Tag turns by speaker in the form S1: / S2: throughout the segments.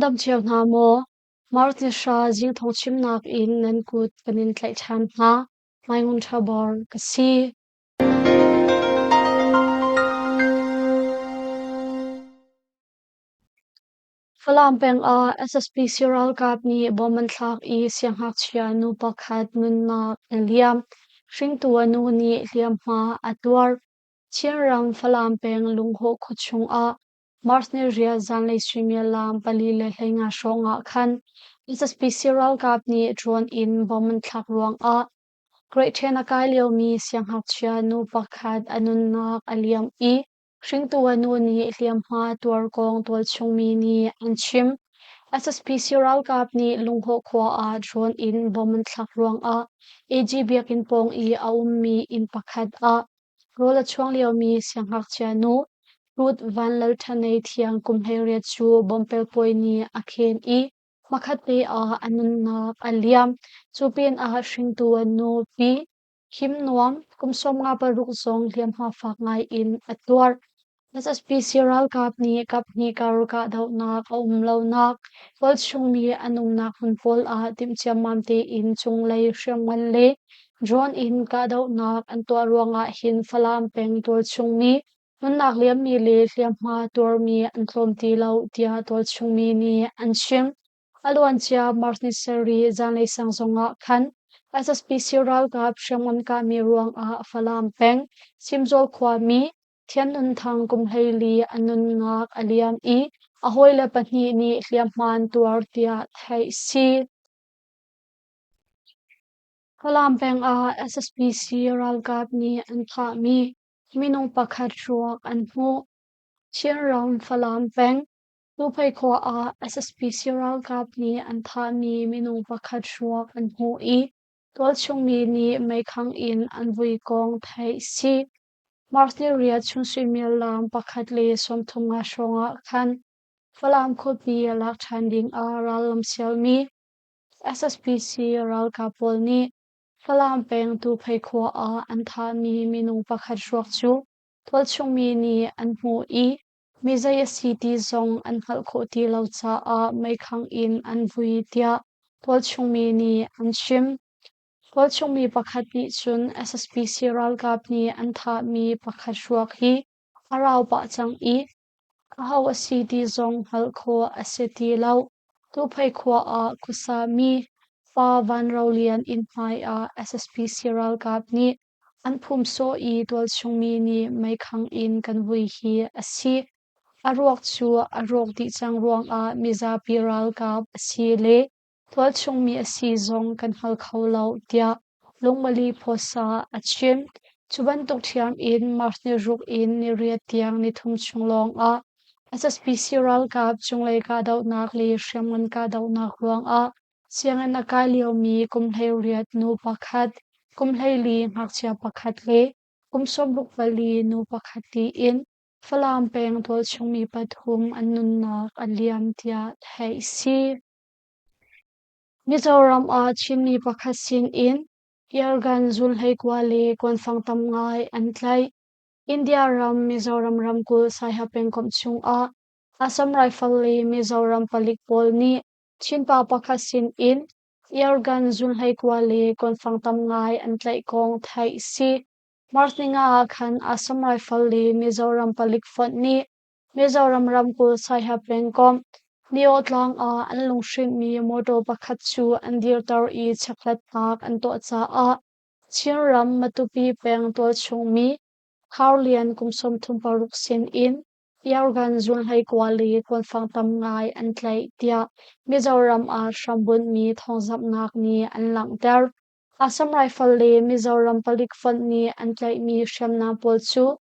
S1: dam cio hna maw? March ni hra zing thawngchimnak in nan kut kan in tlaih ṭhan hna. Mai Ngun Ṭha Bor ka si. Falam peng ah SSPC ralkap nih bom an thlak i siangngakchia nu pakhat nunnak a liam. Hringtu a nu nih hliamhma a tuar. Chinram Falam peng Lunghawh khuachung ah March ni riat zanlei suimilam 4:15 hrawng ah khan SSPC ralkap nih drone in bom an thlak ruangah Great Ṭhen a kai liomi siangngakchia nu pakhat a nunnak a liam i Hringtu a nu nih hliamhma tuar kong tualchungmi nih an chim. SSPC ralkap nih Lunghawh khua ah drone in bom an thlak ruangah AG biakinn pawng i a ummi inn pakhat ah rawl a chuang liomi siangngakchia nu Ruth Van Lal Ṭhanei Thiang kum 18 cu bomb pelpawi nih a khen i hmakhatte ah a nunnak a liam. Cu pinah hringtu a nu Pi Him nuam, kum 56 zong hliamhma fak ngai in a tuar. SSPC ralkap nih kaphnih kar kahdohnak a um lonak, tualchungmi an umnak hmun pawl ah timh ciammam tein cunglei hriamngan le drone in kahdohnak an tuah ruangah hin Falam peng tualchungmi nunnak liammi le hliamhma tuarmi an tlawm ti lo tiah tualchungmi nih an chim. A luancia March ni sarih zanlei sang zongah khan SSPC ralkap hriamngan kahmi ruangah Falam peng Simzawl khuami Thian Nun Thang kum 14 a nunnak a liam i a hawile pahnih nih hliamhma an tuar tiah theih si. Falam peng ah SSPC ralkap nih an thahmi minung pakhat ruak an hmuh. Chinram Falam peng Nuphei khua ah SSPC ralkap nih an thahmi minung pakhat ruak an hmuh i tualchungmi nih meikhang in an vui kong theih si. March ni riat chung suimilam 1:35 hrawngah khan Falam khuapi lak ṭhan dingah rallam sialmi SSPC ralkap pawl nih Falam peng Tuphei khua ah an thahmi minung pakhat ruak cu tualchungmi nih an hmuh i Mi zei a si ti zong an hngalh khawh ti lo caah meikhang in an vui tiah tualchungmi nih an chim. Tualchungmi pakhat nih cun SSPC ralkap nih an thahmi pakhat ruak hi a rau pah cang i aho a si ti zong hngalh khawh a si ti lo. Tuphei khua ah khuasami Pa Van Ro Lian inn hmai ah SSPC ralkap nih An phum sawh i tualchungmi nih meikhang in kan vui hi a si. A ruak cu a rawk dih cang ruangah mizapi ralkap a si le tualchungmi a si zong kan hngal kho lo, tiah Lungmali Phosa a chim. Cu bantuk ṭhiam in March ni ruk in ni riat tiang nithum chung lawngah SSPC ralkap cunglei kahdohnak le hriamngan kahdohnak ruangah Sianginn a kai liomi kum 18 nu pakhat, kum 14 ngakchia pakhat le kum 64 nu pakhat tiin Falam peng tualchungmi pathum an nunnak a liam tiah theih a si. Mizoram ah Chinmi pakhat sinin Airgun zunhleikua le kuanfang tam ngai an tlaih. India ram Mizoram ramkulh Saiha pengkomh chungah Assam Rifle le Mizoram palik pawl nih Chinpa pakhat sinin airgun zunhleikua le kuanfang tam ngai an tlaih kong theih si. March ninga ah khan Assam Rifle le Mizoram palik fonh nih Mizoram ramkulh Saiha pengkomh Niawtlang ah an lunghrinhmi motor pakhat cu an dirter i chekhlatnak an tuah caah Chinram Matupi peng tualchungmi Khar Lian kum 36 sinin Airgun zunhleikua le kuanfang tam ngai an tlaih tiah Mizoram ah hrambunhmi thawngzamhnak nih an langhter. Assam Rifle le Mizoram palik fonh nih an tlaihmi hriamnam pawl cu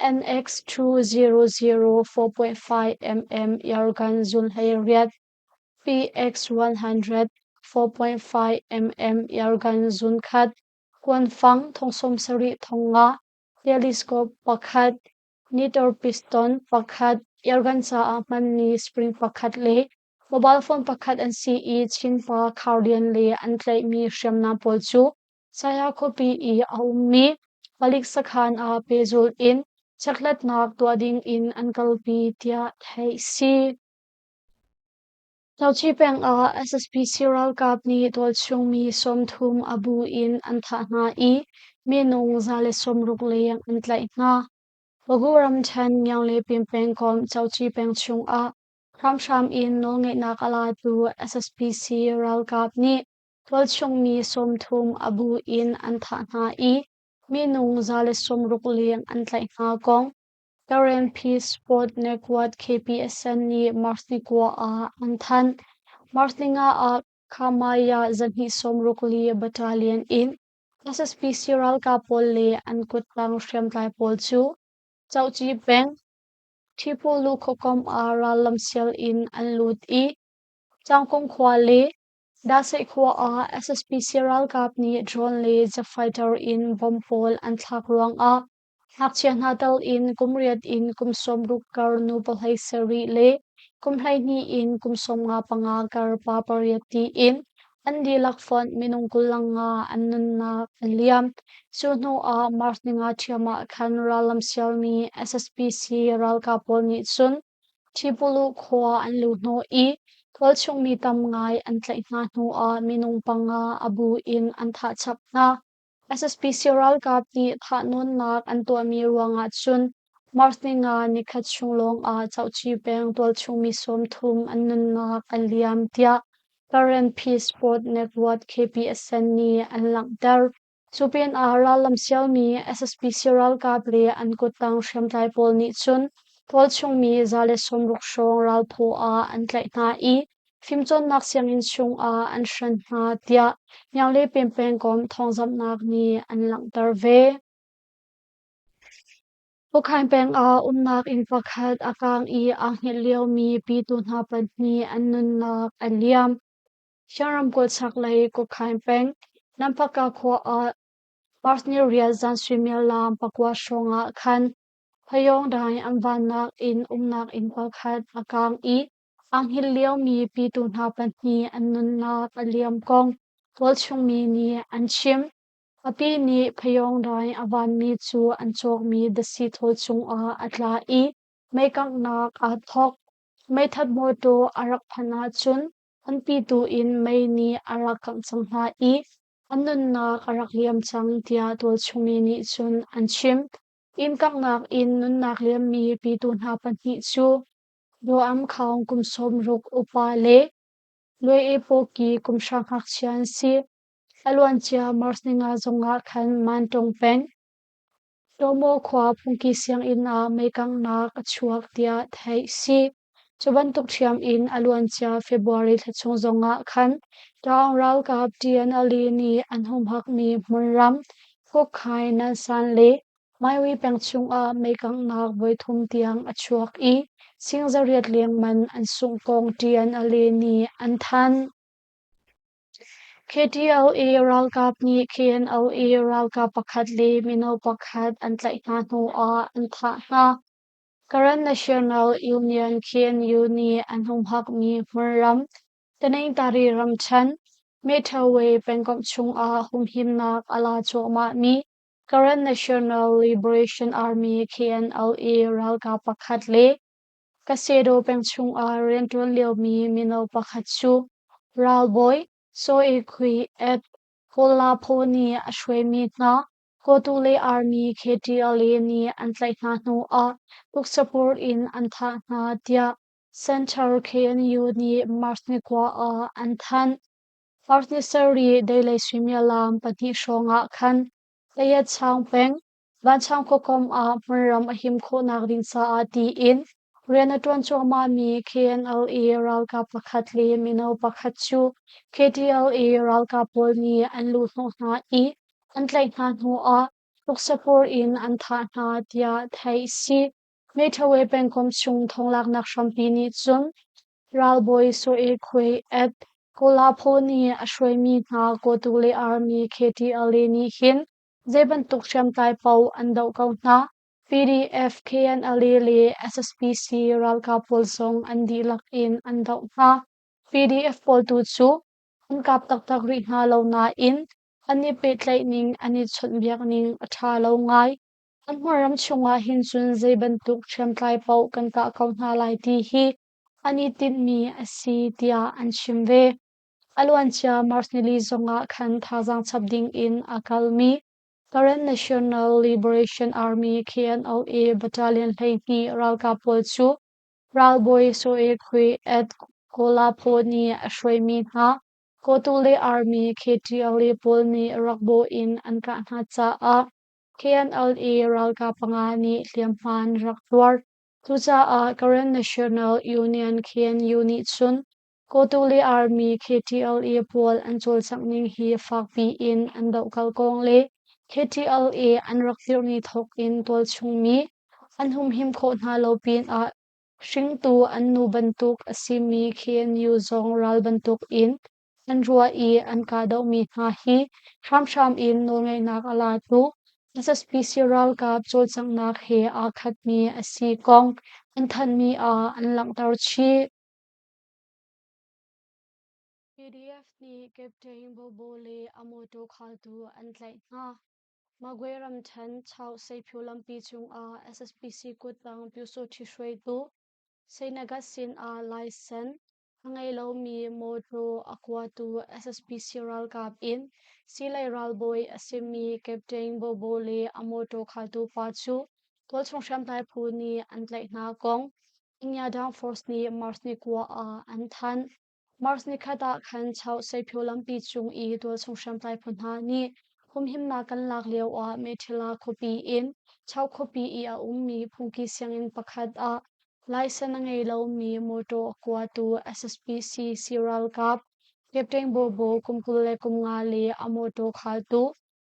S1: NX200 4.5 mm airgun zunhlei riat, PX100 4.5 mm airgun zunkhat, kuanfang 70,000 thongnga, telescope pakhat, Nitor piston pakhat, airgun caah hmanmi spring pakhat le mobile phone pakhat an si i Chinpa Khaurian le an tlaihmi hriamnam pawl cu Saya khuapi i a ummi palik sakhan ah pehzulh in chekhlatnak tuah ding in an kalpi tiah theih si. Zochi peng ah SSPC ralkap nih tualchung mi 30 a bu in an thah hna i minung 160 leng an tlaih hna. Bagu ramṭhen Ngianglepin pengkomh Zochi peng chungah hramhram in nawlngeihnak a latu SSPC ralkap nih tualchung mi 30 a bu in an thah hna i minung 160 leng an tlaih hna kong Karen Peace Sport Network KPSN nih March ni 9 ah an thanh. March ni 5 ah Khamaya 264 Battalion in SSPC ralkap pawl le an kuttang hriamtlai pawl cu Cohci peng Thipulu khuakomh ah rallam sial in an lut i Cangkung khua le Daseh khua ah SSPC ralkap nih drone le jet fighter in bomb pawl an thlak ruangah Ngakchia hna tal in kum 8 in kum 60 kar nu 17 le kum 12 in kum 55 kar pa pariat tiin an dihlak fonh minung 25 an nunnak a liam. Cu hnu ah March ninga ṭhiam ah khan rallam sialmi SSPC ralkap pawl nih cun Thipulu khua an luh hnawh i tualchung mi tam ngai an tlaih hna hnu ah minung panga a bu in an thah chap hna. SSPC ralkap nih thahnawnnak an tuahmi ruangah cun March ninga nikhat chung lawngah Cohci peng tualchung mi 30 an nunnak a liam tiah Karen Peace Sport Network KPSN nih an langhter. Cu pinah rallam sialmi SSPC ralkap le an kuttang hriamtlai pawl nih cun tualchung mi 160 hrawng ralphaw ah an tlaih hna i Fimcawnnak sianginn chungah an hren hna tiah Hnianglepin pengkomh thawngzamhnak nih an langhter ve. Hukhain peng ah umnak inn pakhat a kaang i aa hngilh liomi pitu hna pahnih an nunnak a liam. Shan ramkulh chaklei Kukhain peng Namphaka khua ah March ni 8 zan suimilam 9 hrawng ah khan Phayawngdaing an vannak in umnak inn pakhat a kaang i Aa hngilh liomi pitu hna pahnih an nunnak a liam kong tualchungmi nih an chim. A pi nih phayawngdaing a vanmi cu an cawkmi datsi thawl cungah a tla i meikanghnak aa thawk. Meithat mawṭaw a rak phanh ahcun an pitu in mei nih a rak kangh cang hna i an nunnak a rak liam cang tiah tualchungmi nih cun an chim. Inn kanghnak in nunnak liammi pitu hna pahnih cu Ruam Khaung kum 60 upa le Lue Pawki kum 9 ngakchia an si. A luancia March ninga zongah khan Mantong peng Tomo khua phungki sianginn ah meikanghnak a chuak tiah theih si. Cu bantuk ṭhiam in a luancia February thla chung zongah khan Taung ralkap TNLA nih an humhakmi hmunram Kukkhai Nansan le Maiwi peng chungah meikanghnak voithum tiang a chuak i sing 800 leng man an sungh kong TNLA nih an thanh. KTLA ralkap nih KNLA ralkap pakhat le mino pakhat an tlaih hna hnu ah an thah hna. Karen National Union KNU nih an humhakmi hmunram Taningtari ramṭhen Methaway pengkomh chungah humhimnak a la cuahmahmi Karen National Liberation Army KNLA ralkap pakhat le Kasedo peng chungah rianṭuan liomi mino pakhat cu ralbawi Soe Khui at Kawlapho nih a hruaimi hna Kawtule Army KTLA nih an tlaih hna hnuah tuksapur in an thah hna tiah Center KNU nih March ni 9 ah an thanh. March ni 7 deilei suimilam 2 hrawng ah khan Tayatchaung peng Vanchaung khuakomh ah hmunram a him khawhnak ding caah tiin rian a ṭuan cuahmahmi KNLA ralkap pakhat le mino pakhat cu KTLA ralkap pawl nih an luhhnawh hna i an tlaih hna hnuah tuksapur in an thah hna tiah theih a si. Meṭhawe pengkomh chung thonglaknak hrampi nih cun Ralbawi Soe Khui at Kawlapho nih a hruaimi hna Kawtule Army KTLA nih hin zeibantuk hriamtlai paoh an doh ko hna. PDF, KNLA le SSPC ralkap pawl zong an dihlak in an doh hna. PDF pawl tu cu an kap taktak rih hna lo nain an i pehtlaih ning an i chawnhbiak ning a ṭha lo ngai. An hmunram chungah hin cun zeibantuk hriamtlai paoh kan kah ko hna lai ti hi. an i tinhmi a si tiah an chim ve. A luancia March nili zongah khan thazaang chap ding in a kalmi Karen National Liberation Army KNLA Battalion 12 ralkap pawl cu ralbawi Soe Khui at Kawlaphaw nih a hruaimi hna Kawtule Army KTLA pawl nih rakbaw in an kah hna caah KNLA ralkap panga nih hliamhma an rak tuar. Cucaah Karen National Union KNU nih cun Kawtule Army KTLA pawl an cawlcangh ning hi fakpi in an dohkalh kong le KTLA an rak dirhni thawk in tualchungmi an humhim khawh hna lo pinah hringtu an nu bantuk a simi KNU zong ral bantuk in an ruah i an kahdohmi hna hi hramhram in nawlngeihnak a latu SSPC ralkap cawlcanghnak he aa khatmi a si kong an thanhmi ah an langhter chih. PDF nih Captain Bobo le a mawtaw khaltu an tlaih hna. Magwe ramṭhen Chau Seiphu lampi cungah SSPC kuttang Pyusawṭhi hruaitu Seinagat sin ah laisen a ngei lomi mawtaw a kuatu SSPC ralkap in silei ralbawi a simi Captain Bobo le a mawtaw khaltu pa cu tualchung hriamtlai phu nih an tlaih hna kong Ingyadang Force nih March ni 9 ah an thanh. March nikhat ah khan Chau Seiphu lampi cung i tualchung hriamtlai phu hna nih humhimnak kan lak lio ah Methila khuapi in Chau khuapi i a ummi phungki sianginn pakhat ah laisen a ngei lomi mawtaw a kuatu SSPC ralkap Captain Bobo kum 25 le a mawtaw khaltu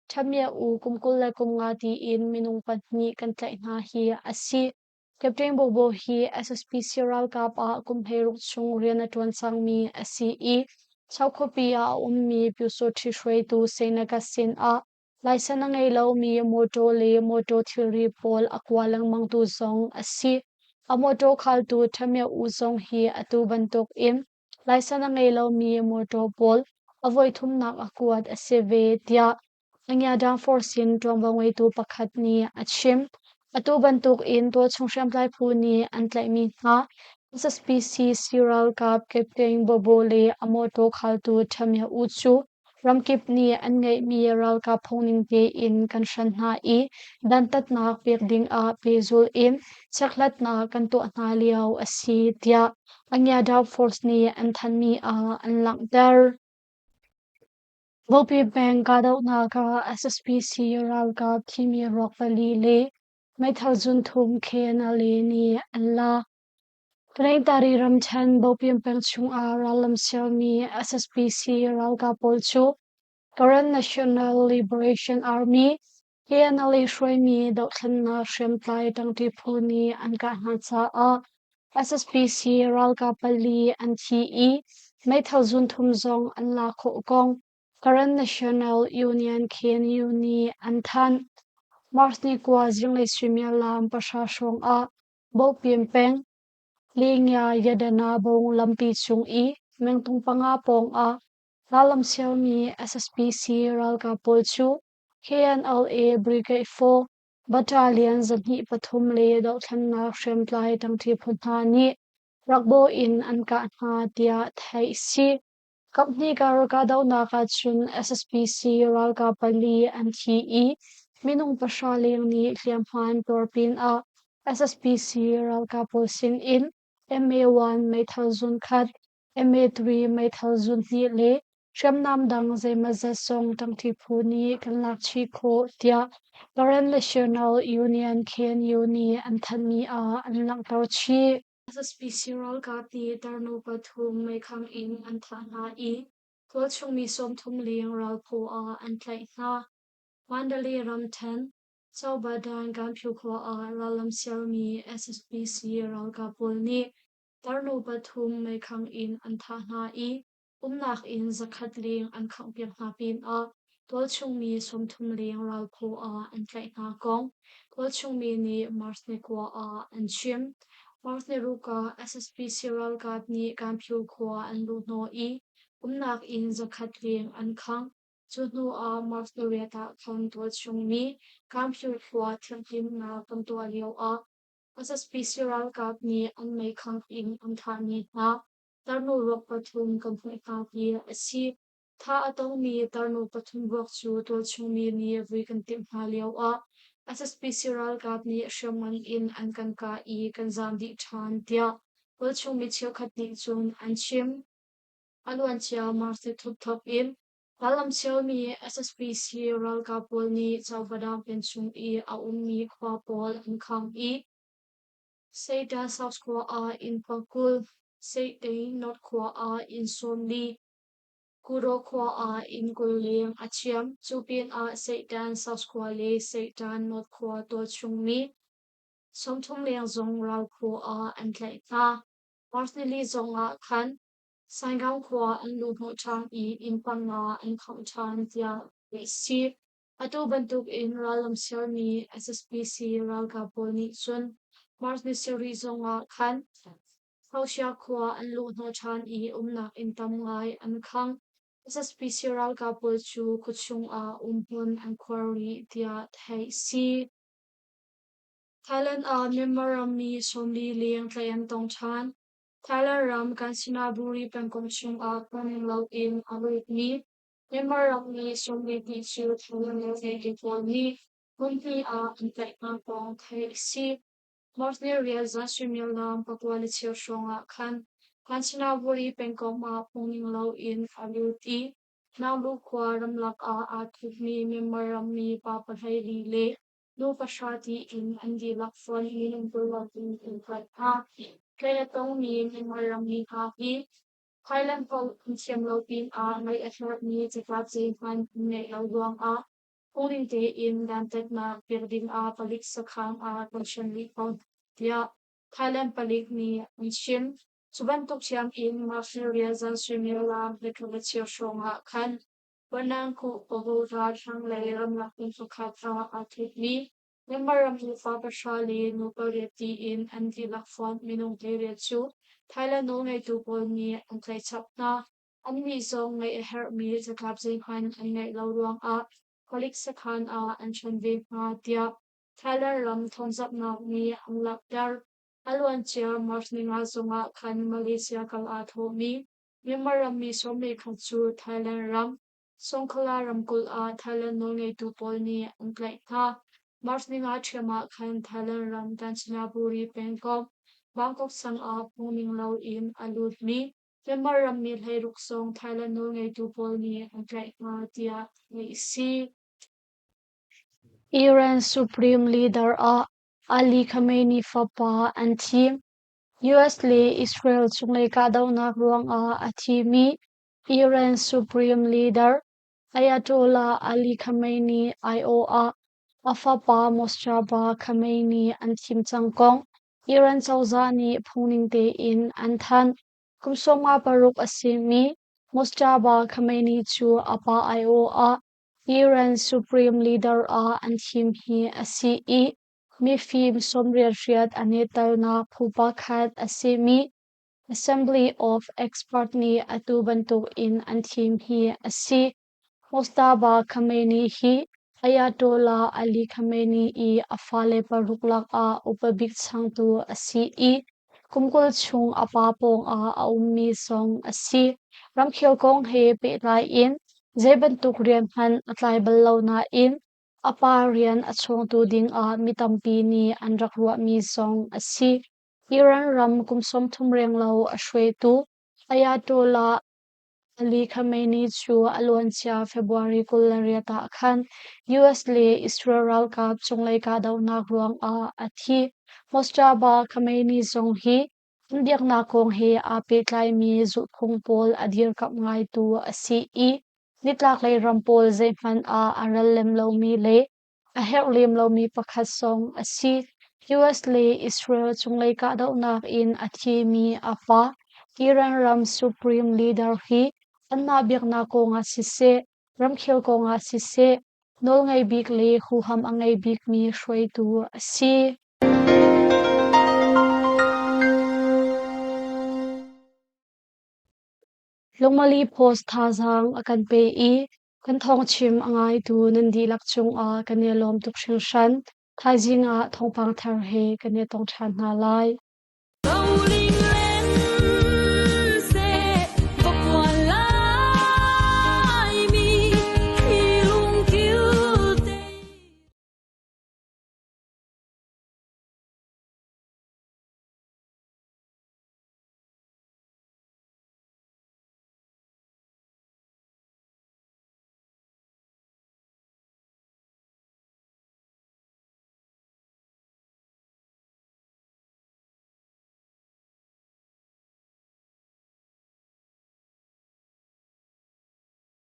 S1: Ṭhamia U kum 25 tiin minung pahnih kan tlaih hna hi a si. Captain Bobo hi SSPC ralkap ah kum 16 chung rian a ṭuan cangmi a si i Chau khuapi ah a ummi Pyusawṭhi hruaitu Senagat sin ah laisen a ngei lomi mawṭaw le mawṭaw thilri pawl a kua lengmangtu zong a si. A mawṭaw khaltu Ṭhamia U zong hi atu bantuk in laisen a ngei lomi mawṭaw pawl a voithumnak a kuat a si ve tiah Angyadang Force in ṭuanvo ngeitu pakhat nih a chim. Atu bantuk in tualchung hriamtlai phu nih an tlaihmi hna SSPC ralkap Captain Bobo le a mawṭaw khaltu Ṭhamia U cu ramkip nih an ngeihmi ralkap phungning tein kan hran hna i dantatnak pek ding ah pehzulh in chekhlatnak kan tuah hna lio a si tiah Angyadaw Force nih an thanhmi ah an langhter. Bupi peng kahdohnak ah SSPC ralkap thimi ruak pali le meithal zunthum KNLA nih an lak. Taningtari ramṭhen Bopin peng chungah rallam sialmi SSPC ralkap pawl cu Karen National Liberation Army KNLA hruaimi dohthlennak hriamtlai ṭangṭi phu nih an kah hna caah SSPC ralkap pali an thi i meithal zunthum zong an lak khawh kong Karen National Union KNU nih an thanh. March ni 9 zinglei suimilam 9 hrawng ah Bopin peng Lingya Yadana bung lampi cung i mengtung panga pawng ah rallam sialmi SSPC ralkap pawl cu KNLA Brigade 4 Battalion 203 le dohthlennak hriamtlai ṭangṭi phu hna nih rakbaw in an kah hna tiah theih a si. Kaphnih kar kahdohnak ahcun SSPC ralkap pali an thi i minung 9 leng nih hliamhma an tuar pinah SSPC ralkap pawl sin in MA-1 meithal zunkhat, MA-3 meithal zunhnih le hriamnam dang zeimawzat zong ṭangṭi phu nih kan lak chih khawh tiah Karen National Union KNU nih an thanhmi ah an langhter chih. SSPC ralkap nih tarnu pathum meikhang in an thah hna i tualchung mi 30 leng ralphaw ah an tlaih hna. Mandalay ramṭhen Chaubadan Ganpyu khua ah rallam sialmi SSPC ralkap pawl nih tarnu pathum meikhang in an thah hna i umnak inn 100 leng an khanghpiak hna pinah tualchung mi 30 leng ralphaw ah an tlaih hna kong tualchung mi nih March ni 9 ah an chim. March ni 6 ah SSPC ralkap nih Kanpyu khua an luhhnawh i umnak inn 100 leng an khangh. Cu hnu ah March ni 8 ah khan tualchung mi Kanpyu khua thianghlimnak kan tuah lio ah. SSPC ralkap nih an meikhangh in an thahmi hna tarnu ruak pathum kan hmuh hna ti a si. Thah a tongmi tarnu pathum ruak cu tualchung mi nih vui kan timh hna lioah SSPC ralkap nih hriamngan in an kan kah i kan zaam dih ṭhan, tiah tualchung mi cheukhat nih cun an chim. A luancia March nithum thawk in rallam cheu-mi SSPC ralkap pawl nih Cawbadang peng chung i a ummi khua pawl an khang i Satan South khua ah inn 20, Seihtein North khua ah inn 40, Kuro khua ah inn 20 leng a chiam. Cu pinah Satan South khua le Satan North khua tualchungmi 30 leng zong ralphu ah an tlaih hna. March nili zongah khan Saigang khua an luhhnawh ṭhan i inn panga an khangh ṭhan tiah theih a si. Atu bantukin rallam sermi SSPC ralkap pawl nih cun March ni sarih zongah khan Hausia khua an luhhnawh ṭhan i umnak inn tam ngai an khang. SSPC ralkap pawl cu khuachung ah umhmun an khuar rih tiah theih a si. Thailand ah Myanmar rammi 40 leng tlaih an tong ṭhan. Thailand ram Kanchanaburi pengkomh chungah phungning loin a lutmi Myanmar rammi 42 cu Thailand nawlngeitu pawl nih hmunhnih ah an tlaih hna kong theih a si. March ni riat zan suimilam 9:15 hrawng ah khan Kanchanaburi pengkomh ah phungning loin a lut i Nanglu khua ramlak ah aa thupmi Myanmar rammi pa 14 le nu pahra tiin an dihlak fonh minung 20 in an tlaih hna. Tlaih a tongmi Myanmar rammi hna hi Thailand holh an thiam lo pinah ngaih a herhmi catlap zeihmanh an ngeih lo ruangah phungning tein dantatnak pek dingah palik sakhan ah kan hren rih ko hna tiah Thailand palik nih an chim. Cu bantuk ṭhiam in March riat zan suimilam 3:15 hrawng ah khan Panangkuh Pagoda thlanglei ramlak inn pakhat ah aa thutmi Myanmar ram nufa pahra le nu pariat tiin an dihlak fonh minung 18 cu Thailand nawlngeitu pawl nih an tlaih chap hna. Annih zong ngeih a herhmi catlap zeihmanh an ngeih lo ruangah palik sakhan ah an hren ve hna tiah Thailand ram thawngzamhnak nih an langhter. A luancia March ninga zongah khan Malaysia kal aa thawhmi Myanmar rammi 11 cu Thailand ram Songkhla ramkulh ah Thailand nawlngeitu pawl nih an tlaih hna. March ninga ṭhiam ah khan Thailand ram Kanchanaburi pengkomh Bangkok sang ah phungning loin a lutmi Myanmar rammi 16 zong Thailand nawlngeitu pawl nih an tlaih hna tiah theih a si. Iran Supreme Leader ah Ali Khamenei fapa an thim. US le Israel cunglei kahdohnak ruangah a thimi Iran Supreme Leader Ayatollah Ali Khamenei aiawh ah a fapa Mojtaba Khamenei an thim cang kong Iran cozah nih phungning tein an thanh. Kum 56 a simi Mojtaba Khamenei cu a pa aiawh ah Iran Supreme Leader ah an thim hi a si i mifim 88 an i telnak phu pakhat a simi Assembly of Experts nih atu bantuk in an thim hi a si. Mojtaba Khamenei hi Ayatollah Ali Khamenei i a fale paruk lakah upa bik changtu a si i kum 20 chung a pa pawngah a ummi zong a si. Ramkhel kong he pehtlai in zei bantuk rian hmanh a tlai bal lo nain a pa rian a chawngtu dingah mi tampi nih an rak ruahmi zong a si. Iran ram kum 30 renglo a hruaitu Ayatollah Ali Khamenei cu a luancia February 28 ah khan US le Israel ralkap cunglei kahdohnak ruangah a thi. Mojtaba Khamenei zong hi an biaknak kong he aa pehtlaimi zulhphung pawl a dirkamh ngaitu a si i nitlaklei ram pawl zeihmanh ah a rel lem lomi le a herh lem lomi pakhat zong a si. US le Israel cunglei kahdohnak in a thimi a pa Iran ram Supreme Leader hi anmah biaknak kongah siseh, ramkhel kongah siseh, nawlngei bik le huham a ngei bikmi hruaitu a si. Lungmali Post thazaang a kan pe i kan thawngchim a ngaitu nan dihlak cungah kan i lawm tuk hringhran. Thaizing ah thawngpang thar he kan i tong ṭhan hna lai.